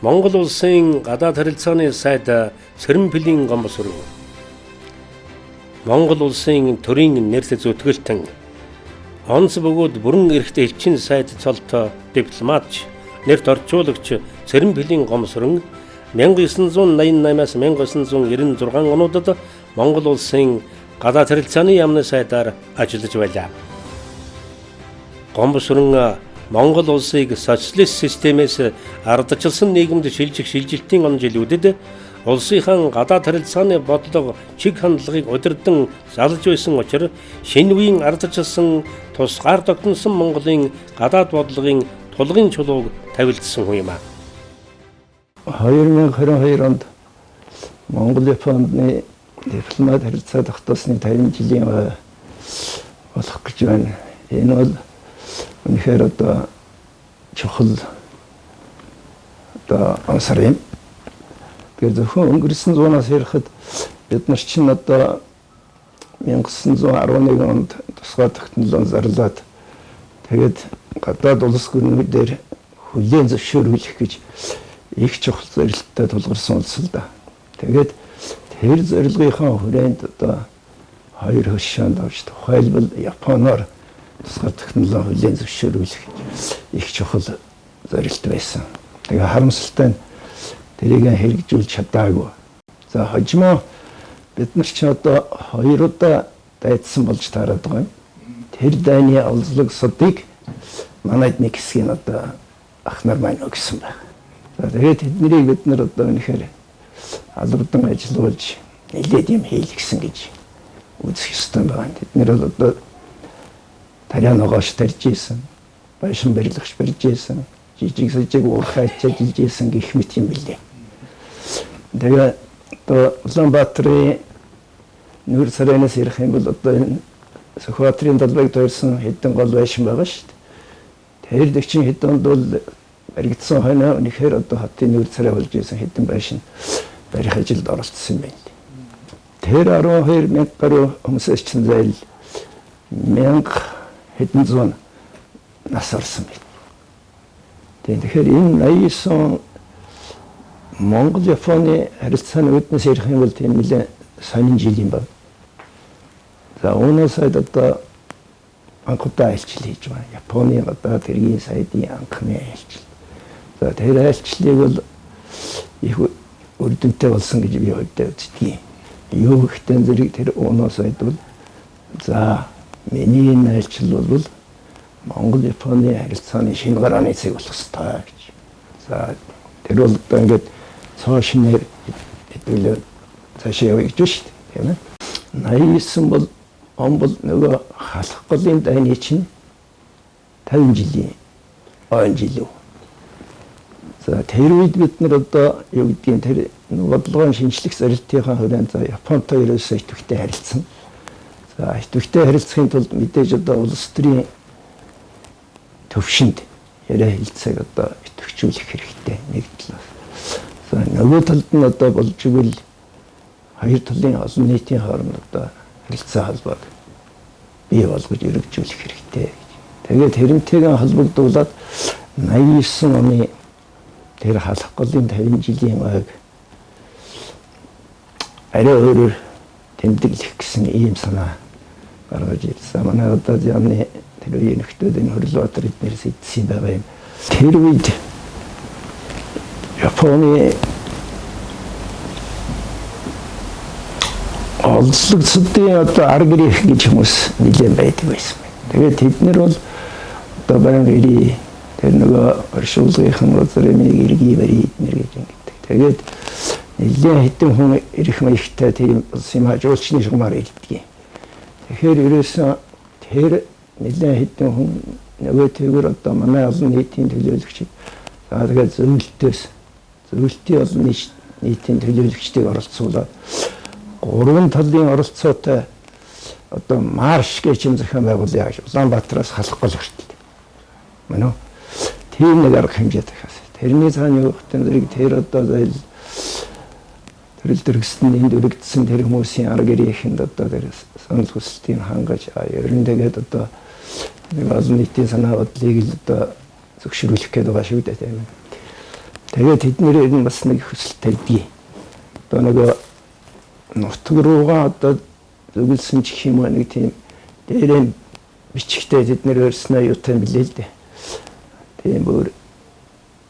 Монгол улсын гадаад харилцааны сайд Цэрэмпилийн Гомбосрон, Монгол улсын төрийн нэрлэл зүтгэлтэн, онц бөгөөд бүрэн эрхтэй элчин сайд цолтой дипломатч, нэрт орчуулагч Цэрэмпилийн Гомбосрон 1988-аас 1996 онуудад Монгол улсын гадаад харилцааны яамны сайдаар ажиллаж байлаа. Гомбосрон Монгол улсыг социалист системээс ардчилсан нийгэмд шилжих шилжилтийн он жилүүдэд улсынхаа гадаад харилцааны бодлого чиг хандлагыг удирдан залж байсан учир шинэ үеийн ардчилсан тусгаар тогтносон Монголын гадаад бодлогын тулгын чулууг тавилдсан хүн юм а. 2022 онд Монгол Японы дипломат харилцаа тогтоосны 50 жилийн болох гэж байна. Энэ бол үнэхээр одоо чухал одоо онсор юм. Тэгэхээр зөвхөн өнгөрсөн зуунаас ярихад бид нар чинь одоо 1911 онд тусгай тогтнолоо зарлаад тэгээд гадаад улс гүрнүүдээр хүлээн зөвшөөрүүлэх гэж их чухал зорилттой тулгарсан улс л да. Тэгээд тэр зорилгынхаа хүрээнд одоо хоёр хөшөөнд авч тухайлбал Японоор тусгай тогтнолоо хүлээн зөвшөөрүүлэх их чухал зорилт байсан. Тэгээ харамсалтай нь тэрийг хэрэгжүүлж чадаагүй. За хожимоо бид нар ч одоо хоёр удаа дайдсан болж таарад байгаа юм. Тэр дайны олзлог судыг манайд нэг хэсгийг одоо ах нар маань өгсөн байна. За тэгээд тэднийг бид нар одоо үнэхээр албадан ажиллуулж нэлээд юм хийлгсэн гэж үзэх ёстой байна. Тэд нар бол одоо тариа ногоош тарж исэн, байшин барилгач барьж исэн, жижиг сажиг уурхайч ажиллаж исэн гэх мэт юм билээ. Тэгээ одоо Улаанбаатарын нүүр царайнаас ярих юм бол одоо энэ Сүхбаатарын далбайг тойрсон хэдэн гол байшин байгаа шүү дээ. Тэр 40 хэдэн онд бол баригдсан хойноо үнэхээр одоо хотын нүүр царай болж исэн хэдэн байшин барих ажилд оролцсон юм байна. Тэр 12 мянга гаруй хүмүүсээс чинь зайл 1000 хэдэн зуун нас орсон байна. Тэгэхээр энэ 89 Монгол Японы харилцааны үүднээс ярих юм бол тийм нэлээд сонин жил юм байна. За үүнээс сайд одоо анх удаа айлчил хийж байгаа. Японы гадаад хэргийн сайдын анхны айлчил. За тэр айлчлалыг бол их үр дүнтэй болсон гэж би хувьдаа үздэг. Юу гэхдээ зэрэг тэр үүнээс сайд бол за миний энэ айлчил бол Монгол Японы харилцааны шинэ гарааны цэг болох ёстой гэж. За тэр бол одоо ингээд цоо шинээр хэдүүлээ цаашаа явъя гэж байна шүү дээ. Тийм ээ. 89 бол он бол нөгөө халах голын дайны чинь 50 жилийн он жил. За тэр үед бид нар одоо юу гэдгийг тэр бодлогын шинжлэх зорилтынхаа хүрээнд за Японтой ерөөсөө идэвхтэй харилцсан. За идэвхтэй харилцахын тулд мэдээж одоо улс төрийн төвшөнд яриа хэлцээг одоо идэвхжүүлэх хэрэгтэй нэг талаас. За нөгөө талд нь одоо болж игэл хоёр талын олон нийтийн хооронд одоо харилцаа холбоог бий болгож өргөжүүлэх хэрэгтэй гэж. Тэгээд тэрнтэйгээ холбогдуулаад 89 оны тэр халах голын 50 жилийн ойг арай өөрөөр тэмдэглэх гэсэн ийм санаа гаргаж ирсэн. Манай одоо яамны тэр үеийн нөхдүүд энэ Хөрлөбаатар эднэрс идсэн байгаа юм. Тэр үед Японы олзлогцдын одоо ар гэрэх гэж хүмүүс нэлээд байдаг байсан. Тэгээд тэд нар бол одоо баян ирээ тэр нөгөө оршуулгынхан газрын иргэе барь эднэр гэж ингэдэг. Тэгээд нэлээд хэдэн хүн ирэх маягтай тийм улсын жуулчны шугамар ирдэг. Тэгэхээр ерөөсөн тэр нэлээд хэдэн хүн нөгөө тэгвэр одоо манай олон нийтийн төлөөлөгч за тэгээд зөвлөлтөөс зөвлөлтийн олон нийтийн төлөөлөгчдийг оролцуулаад гурван талын оролцоотой одоо марш гэж юм зохион байгуулъя гэж Улаанбаатараас халах гол хүртэл. Мөн үү? Тийм нэг арга хэмжээ дахиас. Тэрний цаана юу гэх зэрэг тэр одоо зайл төрөл дөргсөн энд өргөдсөн тэр хүмүүсийн арга гэрээхэнд одоо тэр санал хүсэлтийг хангаж ер нь тэгээд одоо нэг олон нийтийн санаа бодлыг л одоо зөвшөөрүүлэх гээд байгаа шүү дээ тийм ээ. Тэгээд тэднэр нь бас нэг хүсэл тавьдгийг. Одоо нөгөө нутаг руугаа одоо зөвлөсөн ч гэх юм уу нэг тийм дээрээ бичгтэй тэднэр өрснөө юутай билээ л дээ. Тийм өөр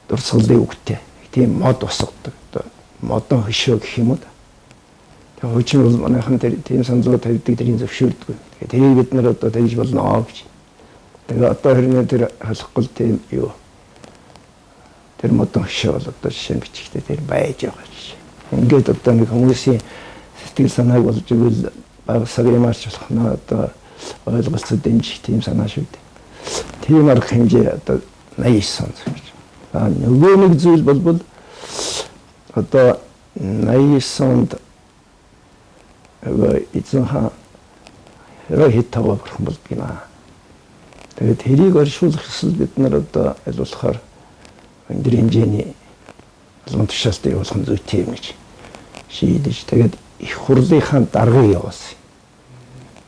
дурсгалын үгтэй. Тийм мод босгодог. Одоо модон хөшөө гэх юм уу. Тэгээ хуучин бол манайхан тэр тийм саналуу тавьдаг тэрийг зөвшөөрдөг. Тэгээ тэрийг бид нар одоо тэгж болно гэж. Тэгээ одоо хэрнээ тэр халахгүй тийм юу. Тэр модон хөшөө бол одоо жишээ нь бичгтэй тэр байж байгаа жишээ. Ингээд одоо нэг хүмүүсийн сэтгэл санааг болж игэл бага сагримарч болох нөө одоо ойлголцоо дэмжих тийм санаа шүү дээ. Тийм арга хэмжээ одоо 89 он гэж. А нөгөө нэг зүйл болбол одоо 89 онд нөгөө эзэн хаан Хирохитого бурхан болдог юм аа. Тэгээд тэрийг оршуулах ёсол бид нар одоо аль болохоор өндөр хэмжээний албан тушаалтыг явуулах нь зүйтэй юм гэж шийдэж тэгээд их хурлынхаа даргыг явуулсан.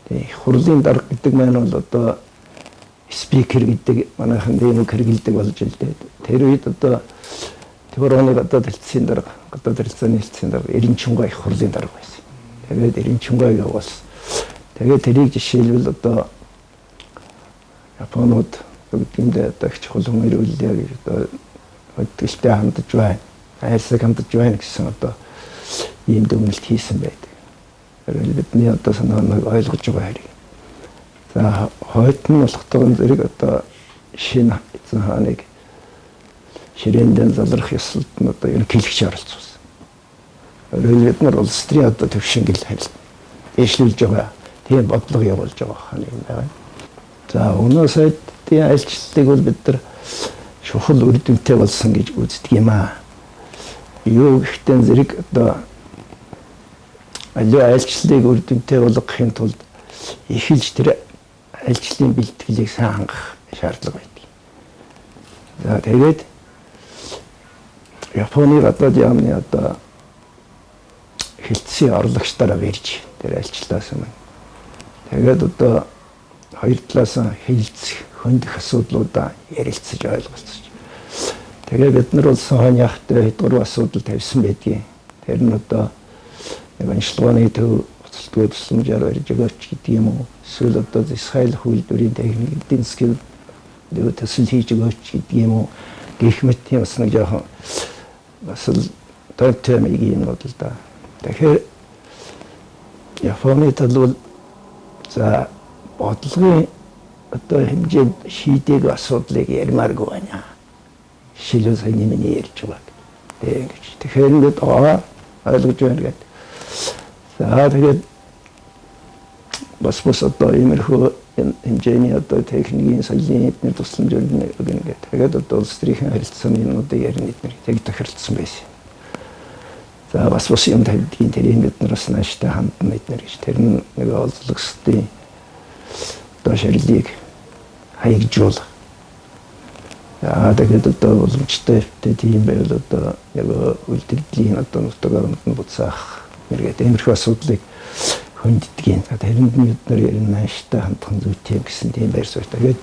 Тэгээд их хурлын дарга гэдэг маань бол одоо спикер гэдэг манайхан тийм үг хэрэгэлдэг болж л дээ. Тэр үед одоо Төвөрөний гадаад хэлтсийн дарга, гадаад харилцааны хэлтсийн дарга Эренчүнга их хурлын дарга байсан. Тэгээд Эренчүнгааг явуулсан. Тэгээд тэрийг жишээлбэл одоо Японууд бүгдэндээ одоо их чухал хүн ирүүлье гэж одоо хөдөлгөлтэй хандаж байна, хайрцаг хандаж байна гэсэн одоо ийм дүгнэлт хийсэн байдаг. Тэгэхээр бидний одоо санааг ойлгож байгаа хэрэг. За хойд нь болохтойгон зэрэг одоо шинэ эзэн хааныг ширээндэн залрах ёслолд нь одоо ерөнхийлөгч оролцуулсан. Өөрөөр бид нар улс төрийн одоо төвшингэл харил дээшлүүлж байгаа тийм бодлого явуулж байгаа хааны юм байна. За өнөө сайдын айлчлалыг бол бид нар чухал үр дүнтэй болсон гэж үздэг юм аа. Юу гэхдээ зэрэг одоо аливаа айлчлалыг үр дүнтэй болгохын тулд эхэлж тэр айлчлалын бэлтгэлийг сайн хангах шаардлага байдаг. За тэгээд Японы гадаад яамны одоо хэлтсийн орлогчдороо барьж тэр айлчлалаас өмнө. Тэгээд одоо хоёр талаас нь хэлцэх, хөндөх асуудлуудаа ярилцаж ойлголцож. Тэгээд бид нар болсон хойно яхтай хэд гурван асуудал тавьсан байдгийн. Тэр нь одоо нэг онцлогооны төв буцалтгүй тусламжаар барьж өгөөч гэдэг юм уу? Эсвэл одоо засхайлах үйлдвэрийн техник эдийн засгийн төсөл хийж өгөөч гэдэг юм уу? Гэх мэт тийм бас нэг жоохон бас л тойртой юмнууд л да. Тэгэхээр Японы тал бол за бодлогын одоо хэмжээнд шийдээг асуудлыг ярмааргүй байна. Жишээлбэл саяны миний ярьж байгааг. Тэг ингэж. Тэгэхээр ингээд ойлгож байна гэдэг. За тэгээд бас одоо иймэрхүү хэмжээний одоо техникийн соёлын эднэр тусламж өгнө гэдэг. Тэгээд одоо улс төрийн харилцааны юмнуудыг ярина эднэр тэг тохиролцсон байсан. За бас юм тавьдгийн тэрийг бид нар бас нааштай хандна эднэр гэж. Тэр нь нэг олзлогсдын одоо ширлийг хаягжуулах. За тэгээд одоо боломжтой тийм байвал одоо нөгөө үйлдвэрлэлийн одоо нутаг оронд нь буцаах нэргээд иймэрхүү асуудлыг хөнддгийн. Тэрэнд нь бид нар ер нь нааштай хандах зүйтэй гэсэн тийм байр суурь. Тэгээд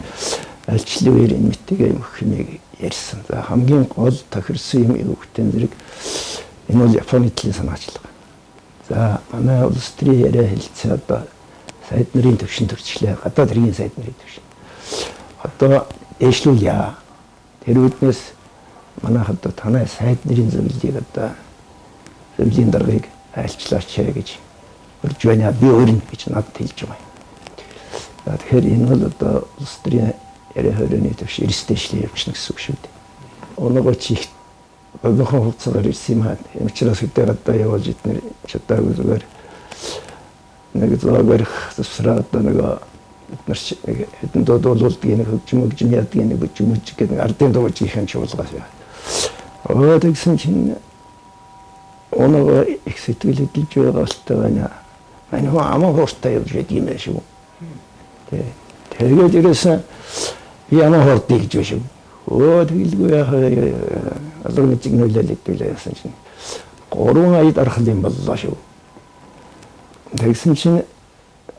альчлалын үеэр энэ мэтийг юм хэмээг ярьсан. За хамгийн гол тохирсон юм юу гэдэг зэрэг энэ бол Японы талын санаачлага. За манай улс төрийн яриа хэлцээ одоо сайд нарын төвшин төрчлээ. Гадаад хэргийн сайд нарын төвшин. Одоо дээшлүүлье. Тэр үднээс манайх одоо танай сайд нарын зөвлөлийг одоо зөвлөлийн даргаыг айлчлаач гэж урьж байна. Би өөрнө гэж надад хэлж байгаа юм. За тэгэхээр энэ бол одоо улс төрийн яриа хорионы төвш эрс дээшлээ явуулна гэсэн үг шүү дээ. Өнөөгөө чи их богинохон хугацаагаар ирсэн юм аа. Тийм учраас хөдөө гадаа явуулж эднэр чадаагүй зүгээр нэг зоог барих завсраа одоо нөгөө бид нар нэг хэдэн дуудуулдаг нэг хөгжим хөгжим яадаг нэг бүжиг мүжиг гэдэг нэг ардын дуугийнхын чуулгаас яа. Өө тэгсэн чинь өнөөгөө их сэтгэл хөдлөж байгаа болтой байна. Мань хүн аман хууртай явж байдаг юм байна шүү. Тэ. Тэгээд ерөөсөн би аман хуурдыг гэж байна шүү. Өө тэгэлгүй яах вэ? Алга мэжиг нөлөөлөд идүүлээ яасан чинь 3 ая дархал юм боллоо шүү. Тэгсэн чинь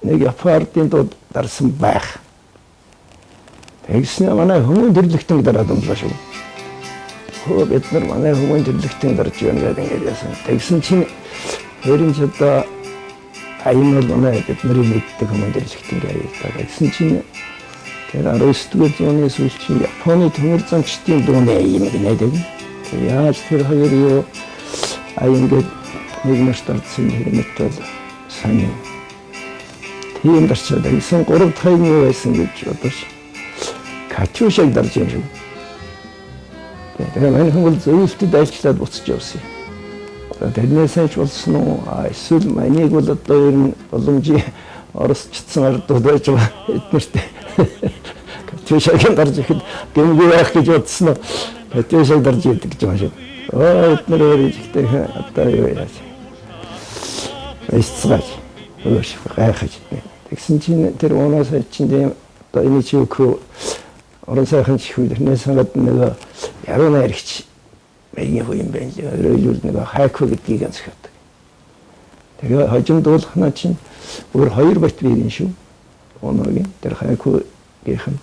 нэг Япон ардын дууд дарсан байх. Тэгсэн манай хүмүүн төрлөختөн дараад унлаа шүү. Хөө бид нар манай хүмүүн төрлөختийн дарж байна гэдэг ингээд яасан. Тэгсэн чинь хэрэн ч одоо аян бол манай бидний мэддэг хүмүүн төрлөختийн аяа та. Тэгсэн чинь тэр 19-р зууны сүүлчийн Японы төмөр замчдын дууны аян гинэ тэг. Яаж тэр хоёр юу аян гээд нэг маш дардсан тэр мэт бол сонин. Тийм дарчаад тэгсэн 3 дахь нь юу байсан гэж бодож Катюшаг дарж юм шиг. Тэгээ манай хүн бол зөвлөлтөд айлчлаад буцаж явсан юм. За тэрнээсээ ч болсон уу? Эсвэл манийг бол одоо ер нь боломжийн оросчдсан ардууд байж байгаа эднэртэй. Катюшагийн дарж ихэд гэмгүй байх гэж бодсон уу? Катюшаг дарж идэг гэж юм шиг. Оо эднэр өөр ихтэй одоо юу яаж. Эсцгааж. Өөр гайхаж. Тэгсэн чинь тэр уунаас чинь тийм одоо энэ чи юу орон сайхан чихүү тэрнээс гадна нөгөө яруу найрагч маягийн хүү юм байна лээ. Өөрөөр хэлбэл нөгөө хайку гэдгийг зохиодог. Тэгээ хожим дуулахнаа чинь өөр хоёр бат биеийн шүү. Оногийн тэр хайкугийнх нь.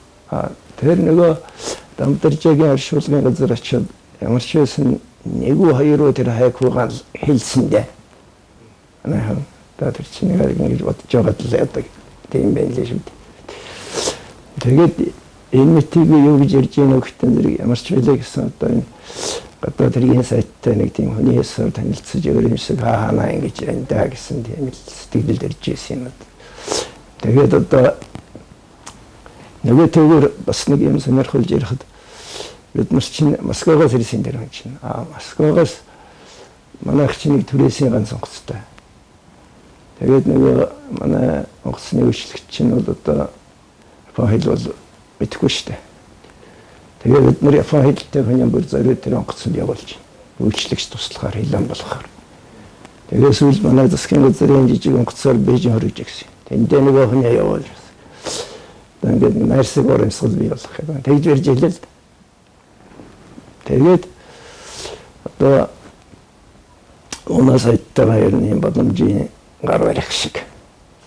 Тэр нөгөө Дамдаржаагийн оршуулгын газар очиод ямар ч байсан нэг үү хоёр уу тэр хайкугаа хэлсэн дээ. Манай та тэр чинь нэг ингэж бодож байгаа л яадаг. Тийм байна лээ шүү дээ. Тэгээд энэ мэтийг юу гэж ярьж гэнэ гэхдээ зэрэг ямар ч байлаа гэсэн одоо энэ гадаад хэргийн сайттай нэг тийм хүний ёсоор танилцаж өөр юм шиг хаа ханаа ингэж байна даа гэсэн тийм л сэтгэл ирж ирсэн юм. Тэгээд одоо нөгөө төгөр бас нэг юм сонирхолж ярихад бид нар чинь Москвагаас ирсэн тэр хүн чинь. Москвагаас манайх чинь нэг түрээсийн ганц онгоцтой. Тэгээд нөгөө манай онгоцны үйлчлэгч чинь бол одоо Япон хэл бол мэдэхгүй шүү дээ. Тэгээд бид нар Япон хэлтэй хүн бүр зориуд тэр онгоцонд явуулж үйлчлэгч туслахаар хилэн болохоор. Тэгээд сүүл манай засгийн газрын жижиг онгоцоор Бээжин хөргөж гисэн. Тэндээ нөгөө хүн явуулж. Одоо ингээд найрсаг урамсгал бий болох юм. Тэгж ярьж илээ л. Тэгээд одоо унаа сайттайгаа ер нь юм боломжийн гар барих шиг.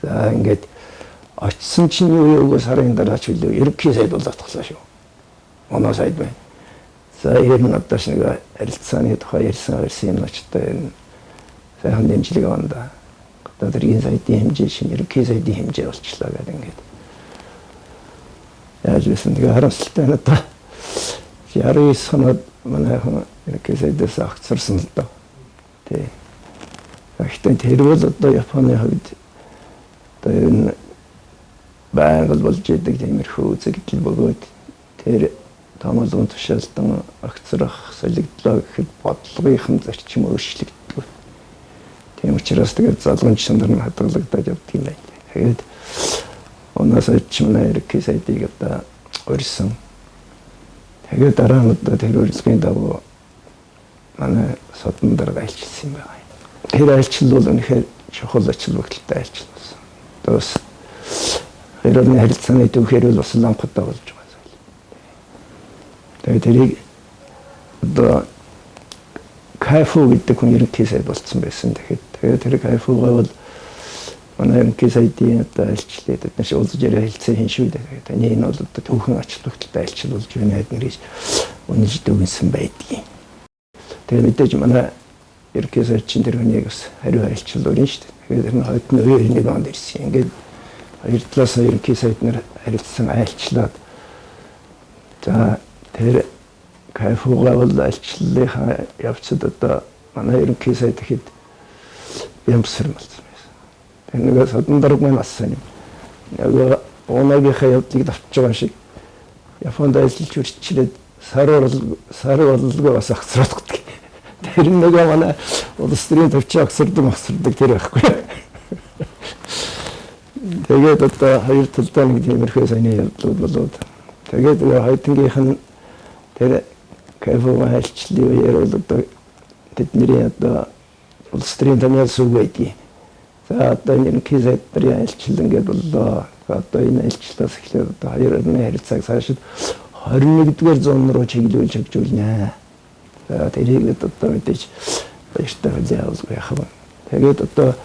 За ингээд очисон чинь юу юуг сарын дараа ч үлээ ерөнхий сайд болоод тахлаа шүү. Оноо сайд байна. За ер нь одоо нэг харилцааны тухай ярьсан ярьсан юм очтой ер нь сайхан дэмжлэг авна да. Одоо тэргийн сайдын хэмжээ шинэ ерөнхий сайдын хэмжээ болчлаа гэдэг ингээд. Яаж байсан тэгээ харамсалтай байна да. 69 оноод манай хүн ерөнхий сайдаас огцорсон л доо. Тий. Гэхдээ тэр бол одоо Японы хувьд одоо ер нь байнга болж идэг тиймэрхүү үзэгдэл бөгөөд тэр томоолгон тушаалтан огцрох солигдлоо гэхэд бодлогынхан зарчим өөрчлөгддөг. Тийм учраас тэгээд залгамж чанар нь хадгалагдаад явдаг юм байна. Тэгээд унаас очимна ерөнхий сайдыг одоо урьсан. Тэгээд дараа нь одоо тэр урилгын дагуу манай содон дарга айлчилсан юм байна. Тэр айлчлал бол үнэхээр чухал ач холбогдолтой айлчлал болсон. Одоо бас хоёр орны харилцааны түүхээр бол бас ланхтай болж байгаа зүйл. Тэгээд тэрийг одоо Кайфу гэдэг хүн ерөнхий сайд болсон байсан. Тэгэхээр тэгээд тэр Кайфугаа бол манай ерөнхий сайдын одоо айлчлал бид нар уулзаж яриа хэлцээ хин шүү дээ. Тэгээд таны энэ бол одоо түүхэн ач холбогдолтой айлчлал болж байна гэдгийг үнэж дүгнсэн байдгийг. Тэгээд мэдээж манай ерөнхий сайд чинь тэр хүнийг бас хариу айлчлал өрнө шүү дээ. Тэгээд тэр нь хойд нь 21 онд ирсэн. Ингээд хоёр талаас нь ерөнхий сайд нар харилцсан айлчлаад за тэр Кайфугаа бол айлчлалынхаа явцад одоо манай ерөнхий сайд гэхэд бямсэр болсон байсан. Тэр нөгөө содон дарга маань бас юм. Нөгөө уунагийнхаа явдлыг давтж байгаа шиг Японд ажиллаж үрчлээд сар бололгүй бас огцроод гэдэг. Тэр нөгөө манай улс төрийн төвчийн огцордог тэр байхгүй. Тэгээд одоо хоёр талдаа нэг тиймэрхүү сони явдлууд болоод тэгээд хоёрдонгийнх нь тэр Кайфуга айлчлалын үеэр бол одоо тэдний одоо улс төрийн томьёо сүг байдгийг. За одоо энэ ерөнхий сайд нарын айлчлал ингээд боллоо. Одоо энэ айлчлалаас эхлээд одоо хоёр орны харилцааг цаашид 21-р зуун руу чиглүүлж хөгжүүлнэ. За тэрийг одоо мэдээж баяртай хүлээн авалгүй яах вэ? Тэгээд одоо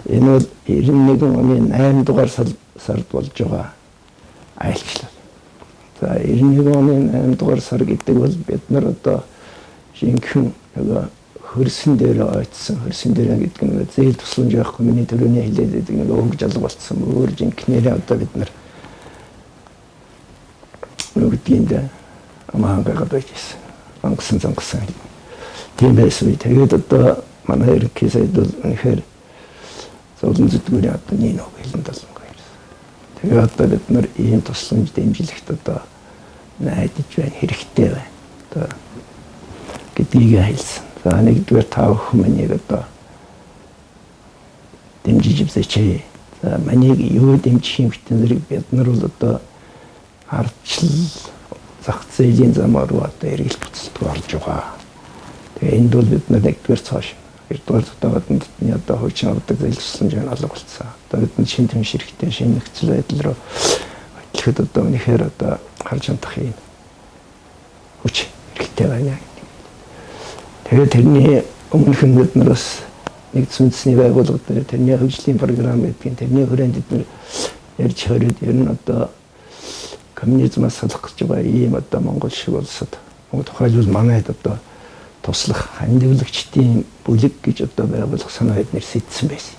энэ бол 91 оны 8 дугаар сард болж байгаа айлчлал. За 91 оны 8 дугаар сар гэдэг бол бид нар одоо Жинхэнэ нөгөө хөрсөн дээр ойцсон, хөрсөн дээр гэдэг нь нөгөө зээл тусламж байхгүй миний төрөний хэлээд байдаг нөгөө өнгө жалга болцсон. Өөр жинхнэрээ одоо бид нар нөгөөдгийнд амаа хангайгаад байж байсан. Ангасан зангасан. Тийм байсан үе. Тэгээд одоо манай ерөнхий сайд бол үнэхээр зовлон зүдгүүрийн одоо нэг нэг хэлэн долонгүй ирсэн. Тэгээд одоо бид нар ийм тусламж дэмжлэгт одоо найдаж байна, хэрэгтэй байна. Одоо гэдгийг хэлсэн. За нэгдүгээр та бүхэн манийг одоо дэмжиж үзээч. За манийг юу дэмжих юм гэтэн зэрэг бид нар бол одоо ардчил зах зээлийн замаар руу одоо эргэлт буцалтгүй орж байгаа. Тэгээ энд бол бид нар нэгдүгээр цааш хоёрдугаар зутаагаад бидний одоо хуучин авдаг зээл тусламж нь алга болцсон. Одоо бид нар шинэ түнш хэрэгтэй, шинэ нөхцөл байдал руу хөтлөхөд одоо үнэхээр одоо харж хандах юм хүч хэрэгтэй байна. Тэгээд тэрний өмнөх нь бид нар бас нэгдсэн үндэсний байгууллага дээр тэрний хөгжлийн програм гэдгийг тэрний хүрээнд бид нар ярьж хорид ер нь одоо коммунизмаас салах гэж байгаа ийм одоо Монгол шиг улсад тухайлбал манайд одоо туслах хандивлагчдын бүлэг гэж одоо байгуулах санаа эднэр сэтсэн байсан.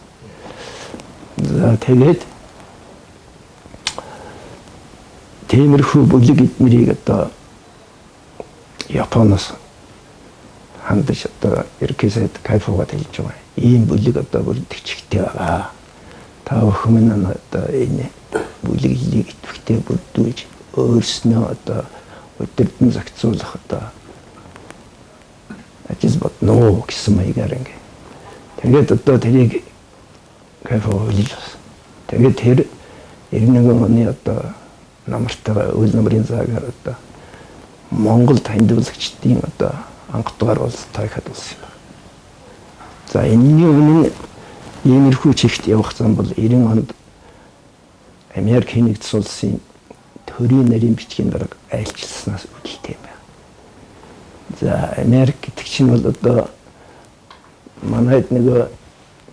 За тэгээд тиймэрхүү бүлэг эднэрийг одоо Японоос хандаж одоо ерөнхий сайд Кайфугаад хэлж байгаа. Ийм бүлэг одоо бүрдэх чигтэй байгаа. Та бүхэн минь одоо энэ бүлэглэлийг идэвхтэй бүрдүүлж өөрснөө одоо удирдан зохицуулах одоо ажил бодно гэсэн маягаар ингээ. Тэгээд одоо тэрийг Кайфу хүлээж авсан. Тэгээд тэр 91 оны одоо намартайгаа үйл намрын заагаар одоо Монгол хандивлагчдын одоо анхдугаар улс тойход болсон юм байна. За энэний өмнө иймэрхүү чигт явах зам бол 90 онд Америк нэгдсэн улсын төрийн нарийн бичгийн дарга айлчилснаас үүдэлтэй юм байна. За Америк гэдэг чинь бол одоо манайд нөгөө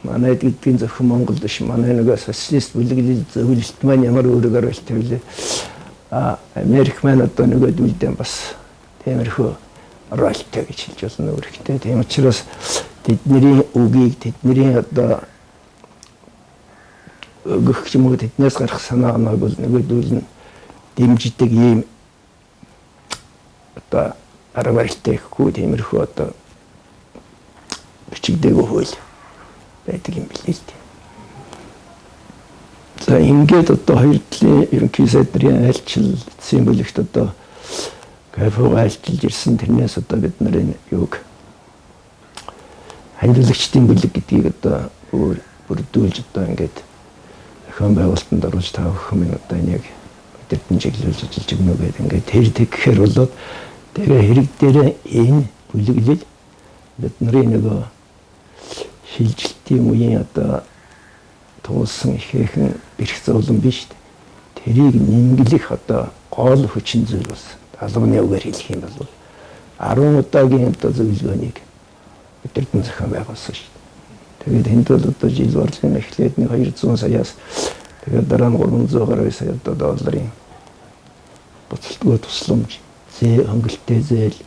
манайд гэдгийг зөвхөн Монгол биш манай нөгөө социалист бүлэглэл зөвлөлт маань ямар үүрэг оруулалт вэ? А Америк маань одоо нөгөө дүлдэн бас тиймэрхүү ролтой гэж хэлж болно үүрэгтэй. Тийм учраас тэдний үгийг тэдний одоо өгөх юм уу тэднээс гарах санаа оноог бол нөгөөдөл нь дэмждэг ийм одоо арга барилтай ихгүй тиймэрхүү одоо бичигдээгүй хууль байдаг юм билээ л дээ. За ингээд одоо хоёр талын ерөнхий сайд нарын айлчил эцсийн бүлэгт одоо Кайфуг айлчилж ирсэн тэрнээс одоо бид нар энэ юуг хандивлагчдын бүлэг гэдгийг одоо өөр бүрдүүлж одоо ингээд зохион байгуулалтанд оруулж та бүхэн минь одоо энийг өдөртөн чиглүүлж ажиллаж өгнө гэдэг ингээд тэр тэгхээр болоод тэгээ хэрэг дээр энэ бүлэглэл бидний нөгөө шилжилтийн үеийн одоо туулсан ихээхэн бэрх зовлон биш дээ. Тэрийг нэмгэлэх одоо гол хүчин зүйл болсон. Албаны үгээр хэлэх юм бол 10 удаагийн одоо зөвлөгөөнийг өдөртөн зохион байгуулсан шүү дээ. Тэгээд энд бол одоо жил борлогын эхлээд нэг 200 саяас тэгээд дараа нь 300 гаруй сая одоо долларын буцалтгүй тусламж, зээл, хөнгөлөлттэй зээл.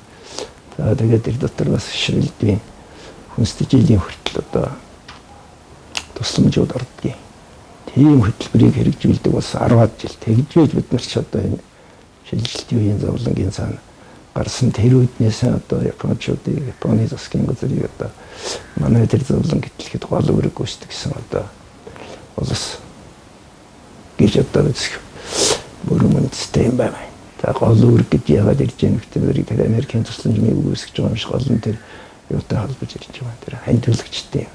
За тэгээд тэр дотор бас ширэлдвийн хүнстэжилийн хүртэл одоо тусламжууд ордгийг. Тийм хөтөлбөрийг хэрэгжүүлдэг болсон 10-аад жил. Тэгж байж бид нар ч одоо энэ шилжилтийн үеийн зовлонгийн цаана гарсан тэр үднээс одоо японочдыг, Японы засгийн газрыг одоо манай тэр зовлон гэтлэхэд гол үүрэг гүйцэтгэх гэсэн одоо улс гэж одоо үзэх бүрэн үндэстэй юм байна. За гол үүрэг гэж яагаад ирж байгаа нөхцөл зэрэг тэр Америкийн тусламжийг үүсгэж байгаа юм шиг гол нь тэр юутай холбож ирж байгаа. Тэр хандивлагчтай юм.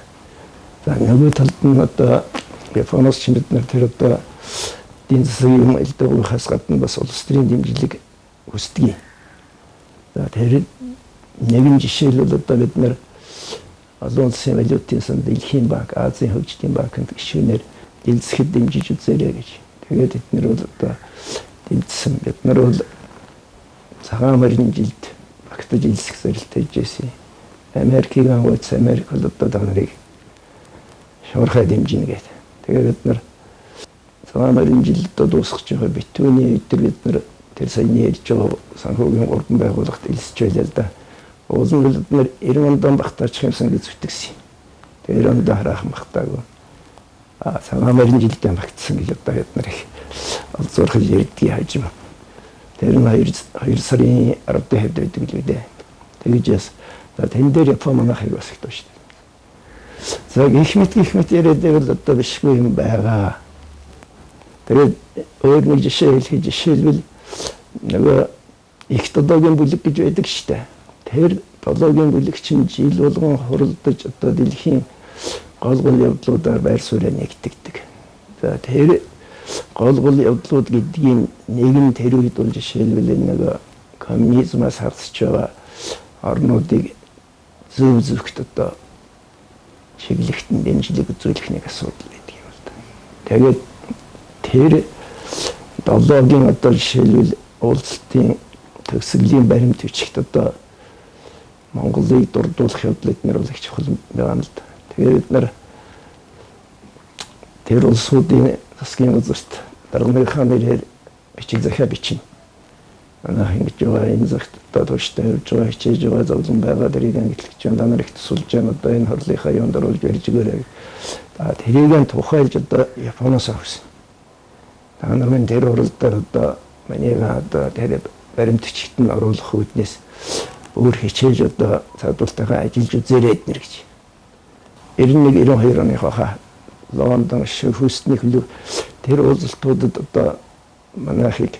За нөгөө талд нь одоо Японоос ч бид нар тэр одоо эдийн засгийн юм элдвийнхаас гадна бас улс төрийн дэмжлэг хүсдэг юм. За тэр нэгэн жишээлбэл одоо бид нар олон улсын валютын санд, Дэлхийн банк, Азийн хөгжлийн банкнд гишүүнээр дэлцэхэд дэмжиж үзээрэй гэж. Тэгээд бид нар бол одоо дэмжсэн. Бид нар бол цагаан морин жилд багтаж илсэх зорилт хийж байсан. Америкийг ангууц Америк бол одоо та нарыг шуурхай дэмжинэ гэдэг. Тэгээд бид нар цагаан морин жилд одоо дуусгаж байгаа битүүний өдөр бид нар тэр саяны ярьж байгаа санхүүгийн гурван байгууллагт элсэж байлаа л да. Уул нь бид нар 90 онд багтаачих юмсан гэж зүтгэсэн. Тэгээ 90 онд хараахан багтаагүй. Цагаан морин жилдээ багтсан гэж одоо бид нар их олзуурхаж ярьдгийг хажим. Тэр нь 2 сарын 10-ны хавьд байдаг л үү дээ. Тэгж яс. За тэн дээр Япон манайхыг бас их доош. За гих мэт яриад байвал одоо бишгүй юм байгаа. Тэгээд өөр нэг жишээ хэлэхэд жишээлбэл нөгөө их долоогийн бүлэг гэж байдаг штэ. Тэр долоогийн бүлэг чинь жил болгон хуралдаж одоо дэлхийн гол гол явдлуудаар байр сууриа нэгтгэдэг. За тэр гол гол явдлууд гэдгийн нэг нь тэр үед бол жишээлбэл нөгөө коммунизмаас харсаж байгаа орнуудыг зөв зөвхт одоо чиглэхт нь дэмжлэг үзүүлэх нэг асуудал байдаг юм л да. Тэгээд тэр долоогийн одоо жишээлбэл уулзалтын төгсгөлийн баримт бичигт одоо Монголыг дурдуулах явдал эднэр бол их чухал байгаа юм л да. Тэгээд бид нар тэр улсуудын засгийн газарт дарганыхаа нэрээр бичиг захиа бичнэ. Манайх ингэж байгаа, энэ цагт одоо тууштай явж байгаа, хичээж байгаа, зовлон байгаа, тэрийг ангилж байна, та нар их тусалж байна, одоо энэ хурлынхаа юунд оруулж барьж өгөөрэй. За тэрийг нь тухайлж одоо Японоос авсан. Та нар минь тэр хурал дээр одоо манийга одоо тэр баримт бичигт нь оруулах үүднээс өөр хичээж одоо цаадуултайгаа ажиллаж үзээрэй эднэр гэж. 91 92 оны хаа Лондон Хьюстны хөлөг тэр уулзалтуудад одоо манайхыг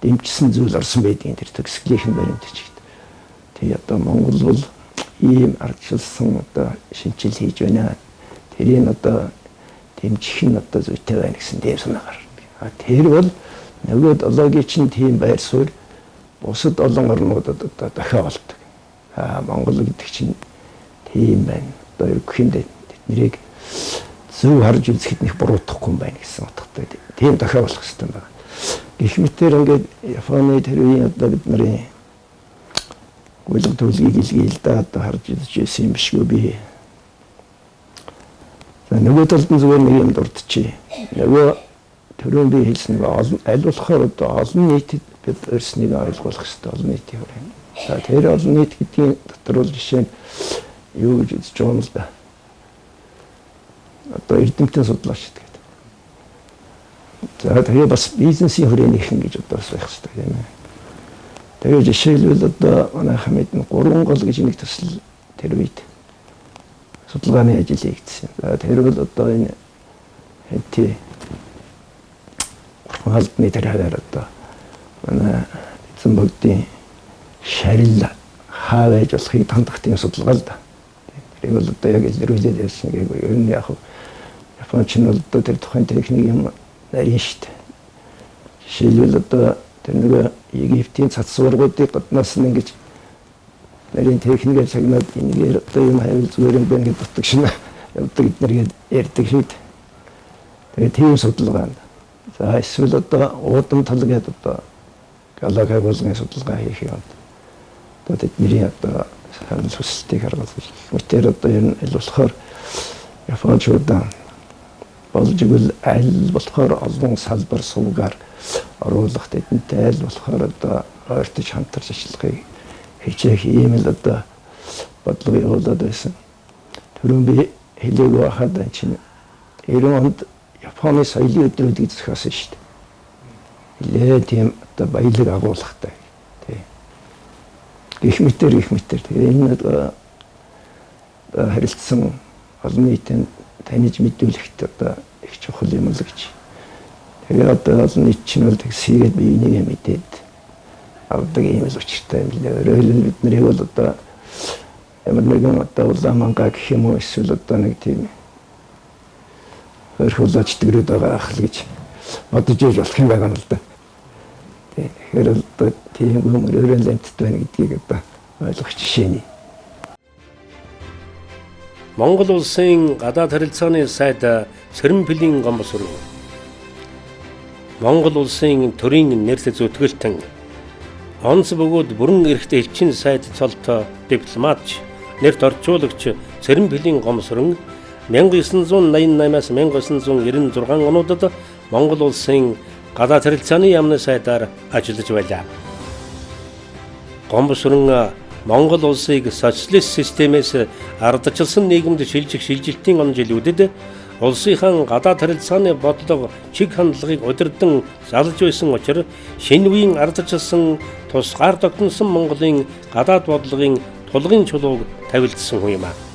дэмжсэн зүйл орсон байдгийн тэр төгсгөлийн баримт бичигт. Тэгээ одоо Монгол бол ийм ардчилсан одоо шинжил хийж байна. Тэрийг одоо дэмжих нь одоо зүйтэй байна гэсэн тийм санаа гардаг. А тэр бол нөгөө долоогийн чинь тийм байр суурь бусад олон орнуудад одоо дахиад болдог. А Монгол гэдэг чинь тийм байна. Одоо ерөнхийдөө тэднийг зөв харж үзэхэд нэг буруутахгүй юм байна гэсэн утгатай тийм дахиад болох хэрэгтэй байна. Гэх мэтээр ингээд Японы тэр үеийн одоо бид нарын гуйлга төлгийг илгээе л да одоо харж үзэж байсан юм бишгүй би. За нөгөө талд нь зүгээр нэг юм дурдчихъя. Нөгөө түрүүн би хэлсэн нэг аль болохоор одоо олон нийтэд бид өөрснийг ойлгуулах хэрэгтэй олон нийтийн хүрээнд. За тэр олон нийт гэдгийн дотор бол жишээ нь юу гэж үзэж байгаа юм л да. Одоо эрдэмтэн судлаач гэдэг. За тэгээ бас бизнесийн хүрээнийхэн гэж одоо бас байх хэрэгтэй тийм ээ. Тэгээ жишээлбэл одоо манайхан мэднэ 3 гол гэж нэг төсөл тэр үед судалгааны ажил хийгдсэн. За тэр бол одоо энэ хэти албаны тэр хаваар одоо манай эзэн богдын шарил хаа байж болохыг тандах тийм судалгаа л да. Тэрийг бол одоо яг илрүүлээд ярьсан гээгүй. Ер нь яг Японч нь бол одоо тэр тухайн техник юм нарийн шүү дээ. Жишээлбэл одоо тэр нөгөө Египтийн цацваргуудыг гаднаас нь ингэж нарийн техникээр цагнаад энэгээр одоо юм хайвал зүгээр юм байна гэж дутаг шинэ явдаг эднэргээд ярьдаг шүү дээ. Тэгээ тийм судалгаа. За эсвэл одоо уудам тал гэдэг одоо Галакай болгоны судалгаа хийх юм. Одоо тэдний одоо санал хүсэлтийг харгалзаж мэтэр одоо ер нь аль болохоор Япончуудаа болж игэл аль болохоор олон салбар сувгаар оруулах тэдэнтэй аль болохоор одоо ойртож хамтарч ажиллахыг хичээх ийм л одоо бодлого явуулаад байсан. Түрүүн би хэлээгүй байхад чинь 90 онд Японы соёлын өдрүүдийг зохиосон шүү дээ. Нилээ тийм одоо баялаг агуулгатай. Тий. Гэх мэтэр тэгээ энэ одоо харилцсан олон нийтийн таних мэдүүлэхт одоо их чухал юм л гэж. Тэгээ одоо олон нийт чинь бол тэгсийгээд би энийг мэдээд авдаг юм л учиртай юм лээ. Өөрөөр хэлбэл бид нарыг бол одоо ямар нэгэн одоо улаан манга гэх юм уу эсвэл одоо нэг тийм хойрхуулаач тэтгэрээд байгаа ах л гэж бодож иж болох юм байгаа юм л да. Тэгэхээр одоо тийм хүмүүс өөрийн л амьтад байна гэдгийг одоо ойлгох жишээний. Монгол улсын гадаад харилцааны сайд Цэрэмпилийн Гомбосүрэн. Монгол улсын төрийн нэрлэл зүтгэлтэн онц бөгөөд бүрэн эрхтэй элчин сайд цолтой дипломатч, нэрт орчуулагч Цэрэмпилийн Гомбосүрэн 1988-аас 1996 онуудад Монгол улсын гадаад харилцааны яамны сайдаар ажиллаж байлаа. Гомбосүрэн Монгол улсыг социалист системээс ардчилсан нийгэмд шилжих шилжилтийн он жилүүдэд улсынхаа гадаад харилцааны бодлого чиг хандлагыг удирдан залж байсан учир шинэ үеийн ардчилсан тусгаар тогтносон Монголын гадаад бодлогын тулгын чулууг тавилдсан хүн юм а.